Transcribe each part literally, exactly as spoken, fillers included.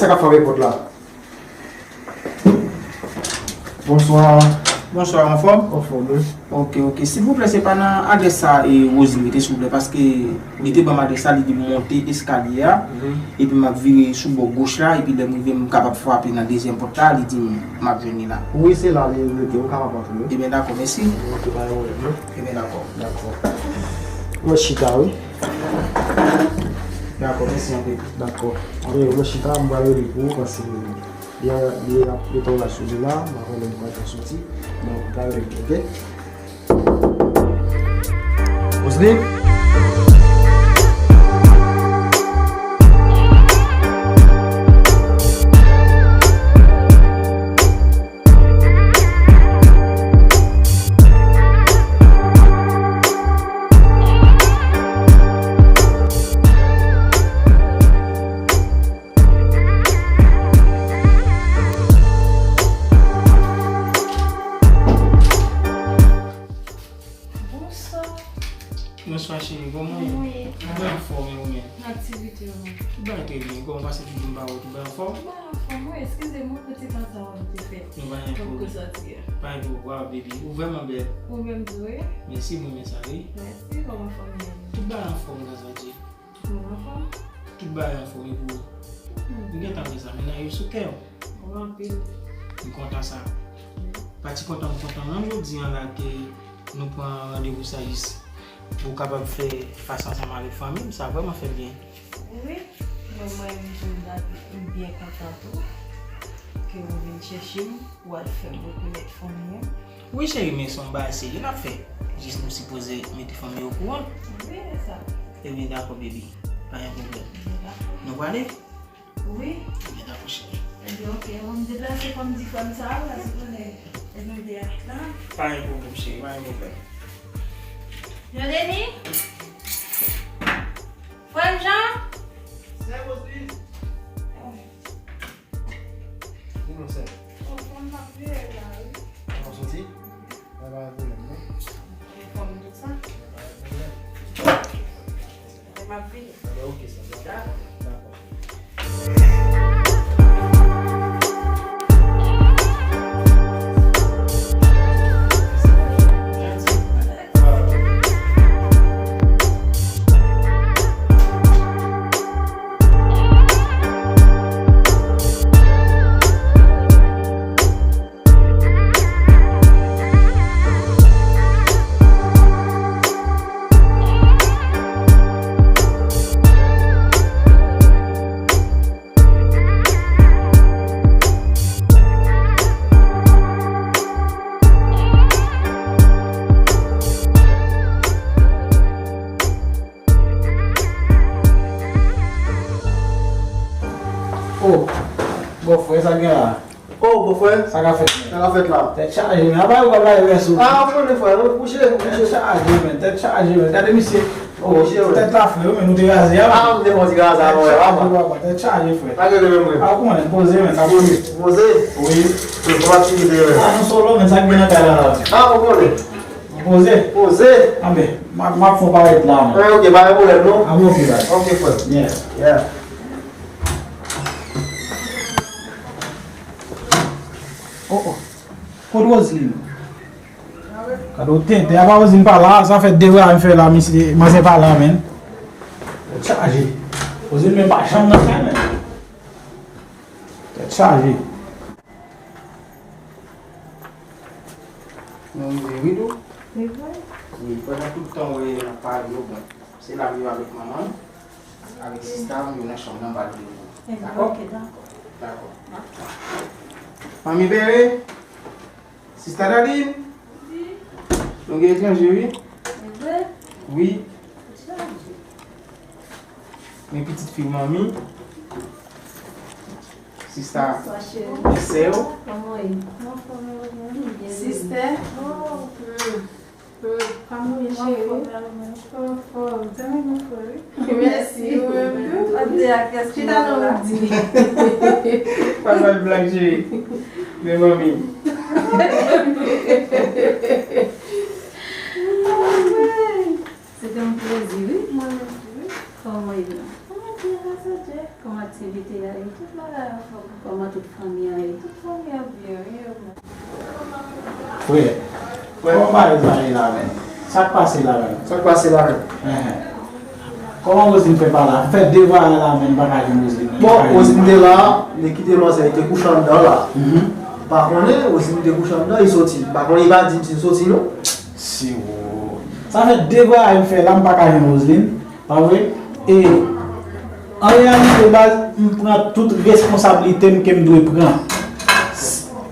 Sa k ap frape pòt la? Bonswa. Bonswa, anfòm? Anfòm, wi. Ok, ok. Silvouplè, se pa nan adrès sa e Roseline rete, silvouplè, paske li te ban m adrès sa, li di m monte eskalye a, epi m ap vire sou bò goch la, epi lè m rive, m kapab frape nan dezyèm pòt la, li di m m ap jwenn li la. Wi, se la li rete, ou kapab antre, wi. Ebyen, dakò, mèsi. Ok, pa gen pwoblèm, non. Ebyen, dakò. Dakò. Mwen chita, wi. Dakò, mèsi anpil. Dakò. Antre, mwen chita, m pral rele pou ou, paske li, li, li ap, li ap sou li la, m pa konnen m pral fè soti. Donk, m pral rele, ok? Roseline? Bonswa. Bonswa cheri, kòman w ye? Kòman w ye? Mwen anfòm, e ou menm? Nan aktivite yo menm. Tout bagay trè byen. Kòman w pase tout moun pa wè w, tout bagay anfòm? Tout bagay anfòm, wi. Eskize m, wi, pou ti tan sa w te fè. Nou pa gen pwoblèm. Fòk ou soti a. Pa gen pwoblèm, waw, baby. Ou vrèman bèl. Ou menm tou, wi. Mèsi, mwen renmen sa, wi. Mèsi, kòman fanmi an ye? Tout bagay anfòm, gras a Dye. Ou anfòm? Tout bagay anfòm, e pou ou? Hmm. Ou gentan wè sa, mennaj ou sou kè w. Ou anpil. M kontan sa. Wi. Pa ti kontan, m kontan, non, jodi a la ke nou pran randevou sa jis pou w kapab fè fas ansanm avèk fanmi m, sa vrèman fè m byen. Wi, mwen, mwen, m byen kontan tou ke ou vin chèche m, ou al fè m rekonèt fanmi an. Wi, cheri, men se yon bagay serye n ap fè. Jis nou sipoze mete fanmi yo okouran. Wi, se sa. Ebyen, dakò, baby. Pa gen pwoblèm. Ebyen, dakò. Nou prale? Wi. Ebyen, dakò, cheri. Ebyen, ok. Bon, m deplase, fò m di frè m sa, ou la, se konnen. E nou de a. Pa gen pwoblèm, cheri, pa gen pwoblèm. Jean Denis? Frè m Jean? Sè Roseline. Di non, sè. Bon, fanm m ap veye la, wi. Ou ap soti? Pa gen pwoblèm, non. Ou enfòme tout sa? Pa gen pwoblèm. Mwen ap vini. Anben, ok, sè. Dakò. Dakò. Oh, bòfrè, sa gen la? Oh, bòfrè. Sa ka fèt, men? Sa ka fèt la? Tèt chaje, men. Apa yo pa bay rès ou? Ah, ou konnen, frè, nou kouche, nou kouche. Tèt chaje, men. Tèt chaje, men. Gade misye. Oh, tèt la fre, wi, men nou te raze a. Ah, nou te fè yon ti raze a, wi, papa. Tèt chaje, frè. Pa gen pwoblèm, frè. Ah, ou konnen, poze, men, sa poze. Poze? Wi. Poze, pa aktivite, men. Ah, nou solo, men, sa k gen nan kay la, la. Ah, ou konnen. Poze. Poze. Anben, m ap, m ap fè w parèt la, men. Eh, ok, pa gen pwoblèm, non. Ah, bon, ok, bye. Ok, frè. Yeah. Yeah. Oh, oh. Kot Roseline? Gade w tenten, apa Roseline pa la, sa fè de vwa m fè la, misye, manzè pa la, men. Tèt chaje. Roseline menm pa janm nan kay, men. Tèt chaje. Nou rive wi tou. Wi, frè. Wi, pandan tout tan w wè n ap pale yo, bon, se la m ye avèk manman m, avèk sista m, yo nan chanm nan, m pral di yo. Dakò? Ok, dakò. Dakò. Manmi Bere, sista Darline, wi. Nou gen etranje, wi. Wi. Men pitit fi w, manmi. Sista, bonswa, cheri. Bèlsè w. Kòman w ye? Mwen anfòm, e ou menm? Byen, sistè. Oh. Hmm. Hmm. Kòman w ye, cheri? Mwen anfòm, e ou menm? Anfòm. Tande bon frè, wi. Mèsi, ou menm tou. Chita nan ou di. Pa fè blag, cheri. Men manmi. Se te yon plezi, wi. Mwen menm tou, wi. Kòman w ye la? Mwen Kòman aktivite a ye, tout bagay an fòm, kòman tout fanmi an ye, tout fanmi an byen, wi, yo menm. Frè, kòman bagay sa ye la menm? Sa k pase la menm? Sa k pase la menm? Enhen. Kòman Roseline fè pa la? Fè devwa a la menm, m pa ka jwenn Roseline. Bon, Roseline te la, li kite manzè, li te kouche anndan la. Mhm. M pa konnen, Roseline te kouche anndan, li soti. M pa konnen, li pa di m si l soti non. Si ou. Sa fè devwa a m fè la, m pa ka jwenn Roseline. Pa vre? E, an reyalite, baz, m pran tout responsablite m ke m dwe pran.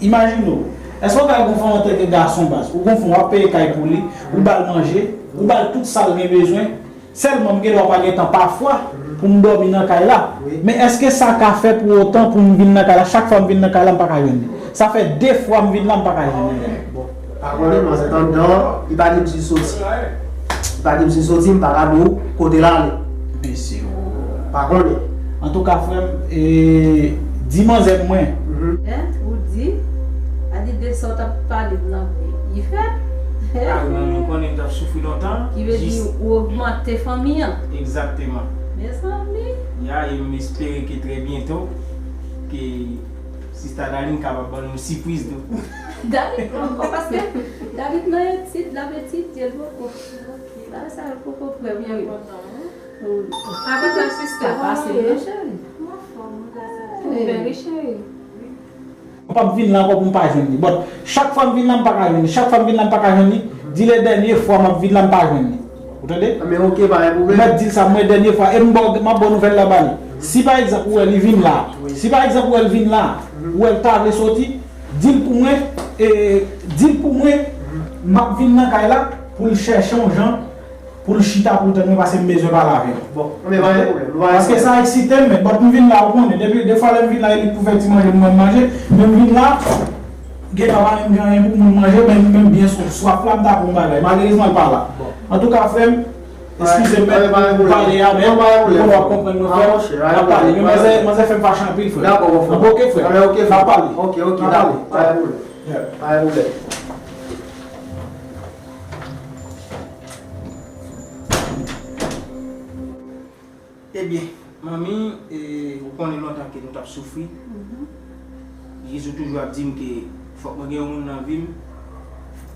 Imajine w, èske w pral gon fanm antanke gason, baz? Ou gon fanm, w ap peye kay pou li, ou ba l manje, ou ba l tout sa l gen bezwen. Sèlman, m gen dwa pa gen tan pafwa pou m dòmi nan kay la. Wi. Men èske sa ka fè pou otan pou m vin nan kay la? Chak fwa m vin nan kay la, m pa ka jwenn li. Sa fè de fwa m vin la, m pa ka jwenn li. Bon, pa konnen, manzè t anndan, li pa di m si l soti. Li pa di m si l soti, m pa ka di w kote l ale. Mesye, o. Pa konnen. Antouka, frè m, e, di manzè pou mwen. Mhm. Hein? Ou di, a di de sa w t ap pale m nan, li fèt. Ah, wi, manmi, ou konnen m t ap soufri lontan. Ki vle di ou ogmante fanmi an. Egzakteman. Mezanmi. Ya, e m espere ke trè byento, ke Sista Darline kapab ban nou sipriz tou. David pran ankò, paske David nan etid, l ap etidye, l poko. Bagay sa yo poko prè pou li. Wi. Avèk la sista, kòman w ye? Mwen anfòm, wi, gason. Ou byen, wi, cheri. Mwen p ap vin la ankò pou m pa jwenn li. But, chak fwa m vin la, m pa ka jwenn li. Chak fwa m vin la, m pa ka jwenn li. Di le dènye fwa m ap vin la, m pa jwenn li. Ou tande? Men oke, pa gen pwoblèm. Mwen di l sa, mwen dènye fwa, e m ba w, m ap ba w nouvèl la ba li. Si pa egzanp ou wè li vin la, si pa egzanp ou wè l vin la, ou wè l ta vle soti, di l pou mwen, e, di l pou mwen, m ap vin nan kay la pou l chèche yon jan pou l chita pou l tann mwen, paske m bezwen pale avè l. Bon, men pa gen pwoblèm, pa gen pwoblèm. Paske sa eksite m, men, but m vin la, ou konnen, depi, defwa lè m vin la, e li k pou fè ti manje pou mwen manje, men m vin la, gentan pa menm gen anyen pou moun manje, men, men byen sou swaf la, m ta pran yon bagay. Malerezman, l pa la. Bon. Antouka, frè m, eskize m, men m pale a, men ou konn w ap konprann mwen, frè m, n ap pale. Men manzè, manzè fè m fache anpil, frè m. Dakò, bon, frè. Oke, frè. N ap pale. Oke, oke, dakò. Pa gen pwoblèm. Pa gen pwoblèm. Ebyen, manmi, e, ou konnen lontan ke nou t ap soufri. Mhm. Jezi toujou ap di m ke fòk mwen gen yon moun nan vi m.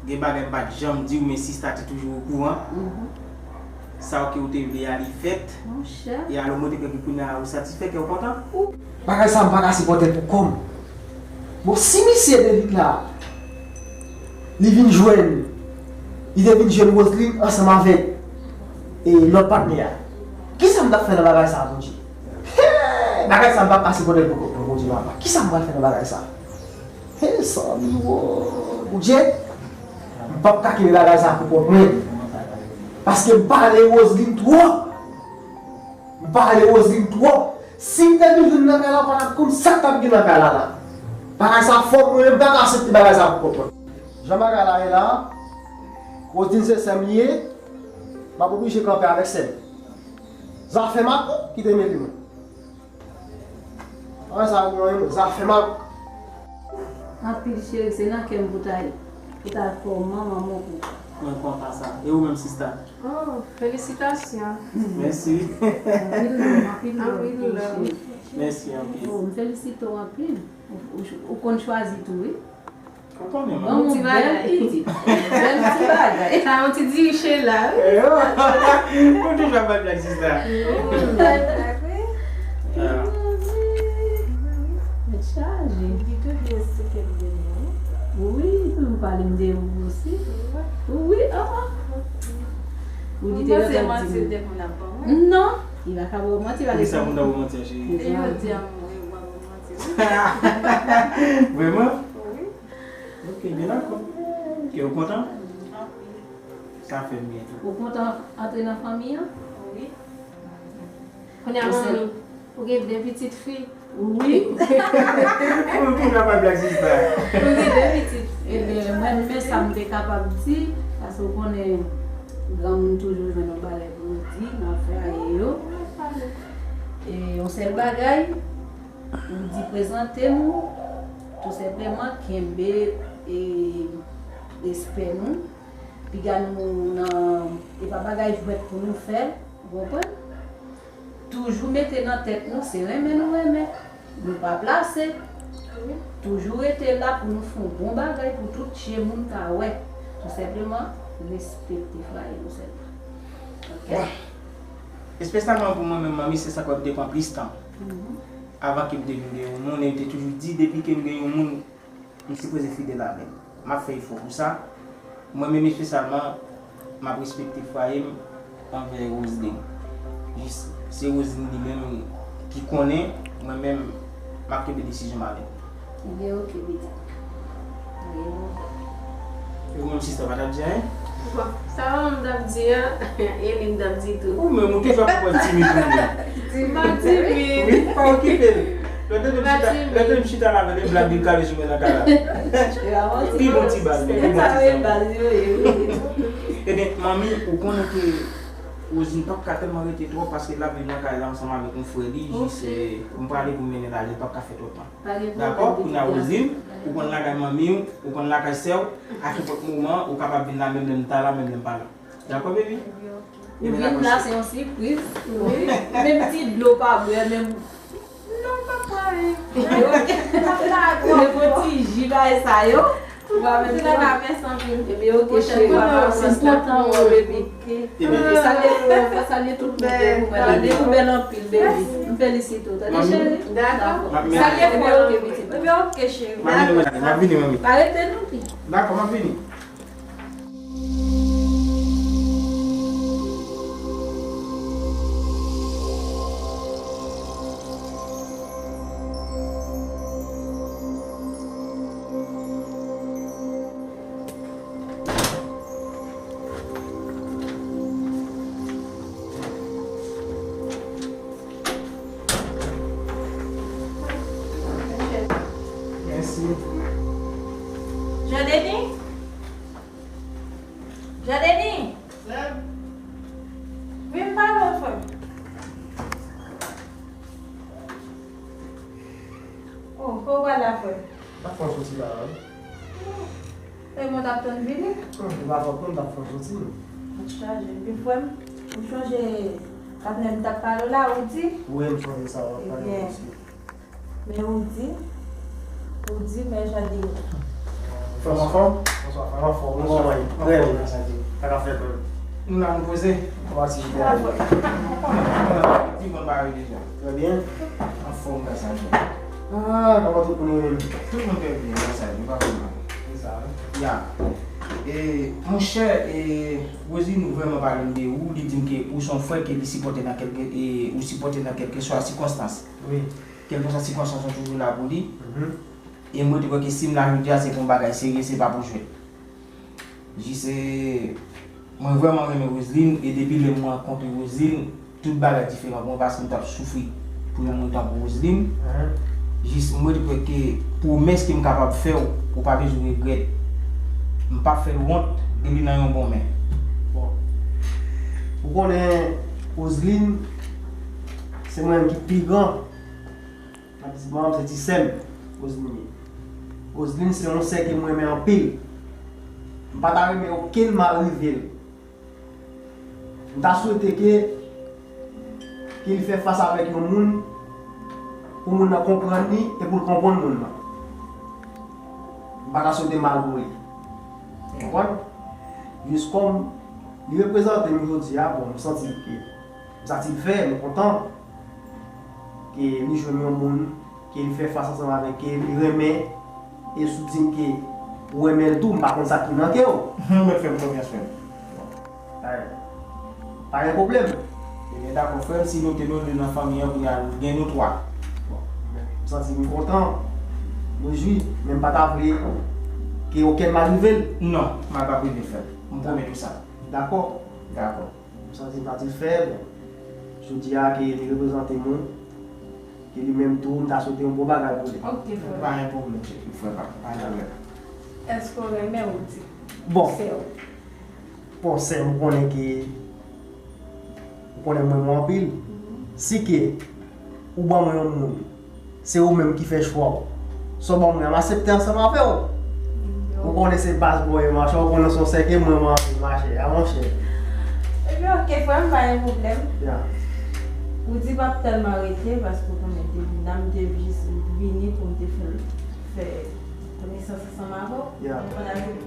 Gen bagay m pa t janm di w, men sista te toujou okouran. Mhm. Sa w ke w te vle a, li fèt. Monchè. E alò, mwen te kwè ke kounye a ou satisfè, ke w kontan. Ou Bagay sa m pa ka sipòte l pou kò m. Bon, si misye te vin la, li vin jwenn, li te vin jwenn Roseline ansanm avèk, e, lòt patnè a. Kisa m t ap fè nan bagay sa, Bondye? Hey! Bagay sa m p ap ka sipòte l pou kò m, Bondye papa. Kisa m pral fè nan bagay sa? Hey, sanmi, wo, Bondye, m p ap ka kenbe bagay sa pou kò mwen. Paske m pale Roseline twòp. M pale Roseline twòp. Si m te vin jwenn nan kay la, w pa t ap konn sa k t ap gen nan kay la la. Bagay sa fò, mwen menm m pa ka aksepte bagay sa pou kò mwen. Jan bagay la ye la, Roseline se sè m li ye, m ap oblije kanpe avèk sè m. Zafè m ak ou, kite m epi mwen. Bagay sa pou mwen, zafè m ak ou. Anpil cheri, se nan kè m pou ta ye. Pou ta fè w manman mwen pou. Mwen kontan sa. E ou menm, sista? Oh, felisitasyon. Mèsi. Anpil love, anpil love. Anpil love. Mèsi anpil. Oh, m felisite w anpil. Ou, ou, ou konn chwazi tou, wi. Ou konnen, manmi. Bon, ti bagay. Bèl pitit. Bèl ti bagay. Sa yon ti diri Sheila, wi. Eh, oh. Ou toujou ap bay blag, sista. Wi, bay blag, wi. Ah. Tèt chaje. Li toujou esplike m de nou. Wi, li toujou pale m de ou osi. Wi, ah, ah. Ou di te yo t ap di m. Non, li pa ka ba w manti, pa gen sa moun nan ba w manti, cheri. E yo di a mwen, yo ba mwen manti, wi. Vrèman? Wi. Ok, byen dakò. Ok, ou kontan? Anpil. Sa fè m byen tou. Ou kontan antre nan fanmi an? Wi. Kounye a, manmi, ou gen de pitit fi? Wi. Ou toujou ap bay blag, sista. Ou gen de pitit fi. Ebyen, mwen, men sa m te kapab di, paske ou konnen, granmoun toujou jwenn yon bagay pou yo di nan afè a yo. E yon sèl bagay, m di prezante m, tou senpleman, kenbe, e, respè nou. Piga nou nan, e pa bagay jwèt pou nou fè, ou konprann? Toujou mete nan tèt nou, se renmen nou renmen. Nou pa plase. Toujou rete la pou nou fè yon bon bagay pou tout je moun ka wè. Tou senpleman, respekte fwaye nou sèlman. Ok? Bon. Espesyalman pou mwen menm, manmi, se sa k ap te pran plis tan. Avan ke m te vin gen yon moun, e m te toujou di, depi ke m gen yon moun, m sipoze fidèl avè l. M ap fè efò pou sa. Mwen menm espesyalman, m ap respekte fwaye m anvè Roseline. Jis, se Roseline li menm ki konnen, mwen menm, m ap kenbe desizyon m avè l. Ebyen, ok, pitit. Ebyen, ok. E ou menm, sista, pa t ap di anyen? Bon, sa manman m t ap di a, e li m t ap di tou. Ou menm, ou toujou ap pran timid ou menm. M pa timid. Wi, pa okipe l. Lè tande m chita, lè tande m chita la avè l, e blag li kale sou mwen nan kay la. Pi bon ti bal, pi bon ti bal. Ebyen, manmi, ou konnen ke Roseline p ap ka tèlman rete twòp paske l ap viv nan kay la ansanm avèk yon frè li, jis, eh, m prale pou m mennen l ale, l p ap ka fè twòp tan. Dakò? Kounye a, Roseline, ou konn lakay manmi w, ou konn lakay sè w, a nenpòt moman, ou kapab vin la, menm lè m ta la, menm lè m pa la. Dakò, baby? Ou vin la, se yon sipriz. Menm ti dlo pa bwè, menm. Non, pa pale. Menm yon ti ji, bagay sa yo. Ou pa menm ti la, mèsi anpil. Ebyen, ok, cheri, m kontan wè w, baby. Ebyen, salye, fò salye tout moun ki pou mwen. Tande, ou bèl anpil, baby. M felisite w, tande, cheri? Dakò. Salye fò. Ebyen, ok, pitit. Ebyen, ok, cheri. M ap vini, manmi. Pa rete non, pi. Dakò, m ap vini. Mèsi. Jean Denis? Jean Denis? Wi, m pale w, frè m. Oh, kote w pral la, frè m? M ap fè yon soti la, wi. E mwen t ap tann vini. Hmm, e pa fòt mwen, m t ap fè yon soti. Mwen chaje. Epi frè m, ou chonje patnè m t ap pale w la, Woody? Wi, m sonje sa, w ap pale de misye. Men Woody, Woody, men Jean Denis. Frè m anfòm? Bonswa, frè m anfòm. Bonswa, frè m. Trè byen. Sa k ap fèt, frè m? Nou la, nou poze. Kòman ti jide a? Ti bon bagay deja. Trè byen. Anfòm, grasa Dye. Ah, kòman tout moun ye menm? Tout moun trè byen, grasa Dye, pa pwoblèm. Se sa, wi. Ya. E, monchè, e, Roseline, ou vrèman pale m de ou, li di m ke ou se yon frè ke li sipòte nan kèlke, e, ou sipòte nan kèlkeswa sikonstans. Wi. Kèlkeswa sikonstans, ou toujou la pou li. Mhm. E mwen te kwè ke si m la jodi a, se pou yon bagay serye, se pa pou jwèt. Jis, e, mwen vrèman renmen Roseline, e depi lè mwen rankontre Roseline, tout bagay diferan pou mwen, paske m t ap soufri pou yon moun tankou Roseline. Mhm. Jis, mwen te kwè ke pwomès ke m kapab fè w, ou pa bezwen regrèt. M p ap fè l wont, e li nan yon bon men. Bon. Ou konnen, Roseline, se mwen menm ki pi gran. M ap di manman m se ti sè m, Roseline ye. Roseline se yon sè ke m renmen anpil. M pa ta renmen okenn mal rive l. M ta swete ke, ke li fè fas avèk yon moun, pou moun nan konprann li e pou l konprann moun nan. M pa ta swete mal pou li. Ou konprann? Jis kòm li reprezante m jodi a, bon, m santi ke, m santi l fè, m kontan. Ke li jwenn yon moun, ke li fè fas ansanm avèk, ke li renmen, e si w di m ke ou renmen l tou, m pa konn sa ki nan kè w. Ou mèt fè m konfyans, frè m. Pa gen, pa gen pwoblèm. Ebyen, dakò, frè m, si nou te nou de nan fanmi an, kounye a, gen nou twa. Bon, m santi m kontan, m rejwi, men m pa ta vle ke okenn mal rive l. Non, mal p ap rive l, frè m. M pwomèt ou sa. Dakò. Dakò. M santi m santi l fèb. Jodi a ke li reprezante moun, ke li menm tou, m ta swete yon bon bagay pou li. Ok, frè. Pa gen pwoblèm, cheri, frè pa, pa gen pwoblèm. Èske w renmen Woody? Bon. Sè w. Bon, sè m, ou konnen ke, ou konnen m renmen w anpil. Mhm. Si ke ou ban mwen yon moun, se ou menm ki fè chwa w. Sa w ban mwen an, m aksepte ansanm avè w. Ou konnen se baz bòy yo, machè, ou konnen se yon sè ke mwen, mwen anvi, machè, a monchè. Ebyen, ok, frè m, pa gen pwoblèm. Ya. Ou di w ap tèlman rete, paske w konnen depi nan m te jis vini pou m te fè, fè konesans ansanm avè w.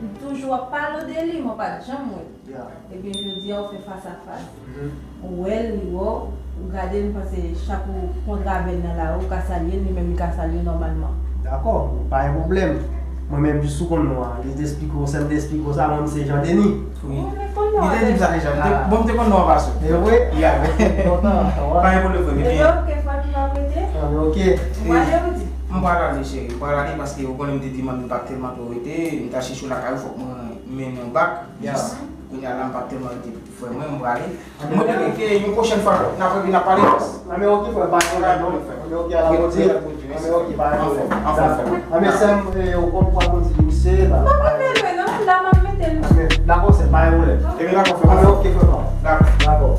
M toujou ap pale w de li, mwen pa t janm wè l. Ebyen, jodi a, ou fè fas a fas. Ou wè l, li wè w. Ou gade l, m panse chak ou kontre avè l nan lari, ou ka salye l, li menm li ka salye w nòmalman. Dakò, pa gen pwoblèm. Mwen menm, jis ou konn non an, li te esplike w, sè m te esplike w sa, mwen, m se Jean Denis. Wi. Li te di m sa deja. Bon, m te konn non an pa sou. E vre? Pa gen pwoblèm, frè m. Ebyen, oke, frè m, m ap rete. Anben, oke. M prale, ou di? M pral ale, cheri. M pral ale paske ou konnen m te di manmi m pa t tèlman twò rete. M ta chèche w lakay ou, fòk mwen mennen w bak. Jis kounye a la, m pa t tèlman rete frè mwen, m prale. Mwen te di ke yon pwochèn fwa, n ap revin, n ap pale plis. Anben, oke, frè, pa gen pwoblèm, non. Anben, oke, ala kote. Anben, oke, pa gen pwoblèm. Anben, sè m, ou konn pral kondi misye la. Mwen pa bezwen, non, la m ap mete l. Dakò, sè m, pa gen pwoblèm. Ebyen, dakò, frè. Anben, oke, frè, pa. Dakò.